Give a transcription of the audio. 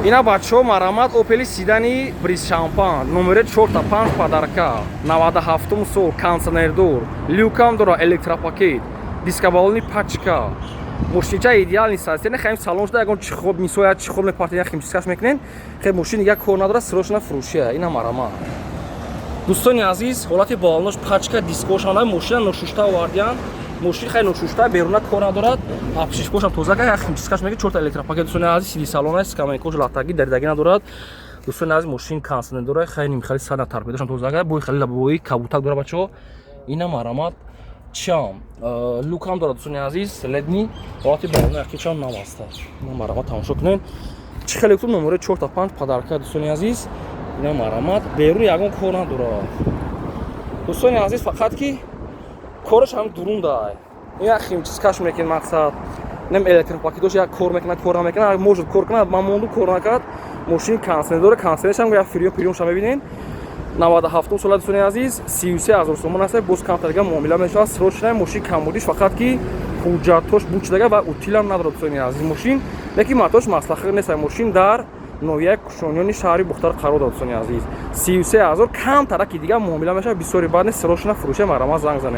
Ина, бачаҳо, марамат, Опели седани бриз шампан, номери 4 5 подарка, 97 сол, кондиционердор, люкам дора, электропакет, дискобалони пачка. Мошинча идеальный состояние. Хаим салон шуда, ягон чехол, мисол, як чехол мепартед, як химчисткаш мекунен. Хе, мошин дигар кор надора, срочно фурӯшия. Ина, марамат, дӯстони азиз, ҳолати балонош пачка, дискошам. Мошина ношушта овардиян. Мошин хеле ношушта, беруна кор надорад, обшивкошам тоза ка, як химчисткаш меги. Чорта электропакет, дӯстони азиз, сиди салона, скамейкош латаги, даридаги надорад. Дӯстони азиз, мошин кондиционер дорад, хеле нимхали сана торпедошам тоза ка, бои хеле лабои кабутак дорад, бачаҳо. Ина, марамат, чиам люкам дорад, дӯстони азиз, ледни. Ҳолати балона якичам нав аста. Ина, марамат, тамошо кунед, чӣ хеле гуфтум, номери 4 5 подарка. Дӯстони азиз, ина, марамат, берун ягон кор надорад, дӯстони азиз, фақат ки кораш ҳам дурунда. Ин химчисткаш мекунед, мақсад, нем электропакетош як кор мекунад, кор намекунад, может, кор кунад, ман монду, кор накард. Мошин кондиционер дора, кондиционершам як фириён пирёнша мебинед. 97 сола, дӯстони азиз, 33 000 сомон аст, боз камтар дига муомила мешавад. Срочно мошин камбудиш, фақат ки ҳуҷҷатҳош бучдага ва утилам надорад, дӯстони азиз, мошин, лекин моторш маслаҳат нест. Мошин дар ноҳияи Кушониёни шаҳри Бухтар қарор дорад, дӯстони азиз. 33 000, камтараки дига муомила мешавад, бисёри бад нест. Срочно фурӯша, марама, занг занед.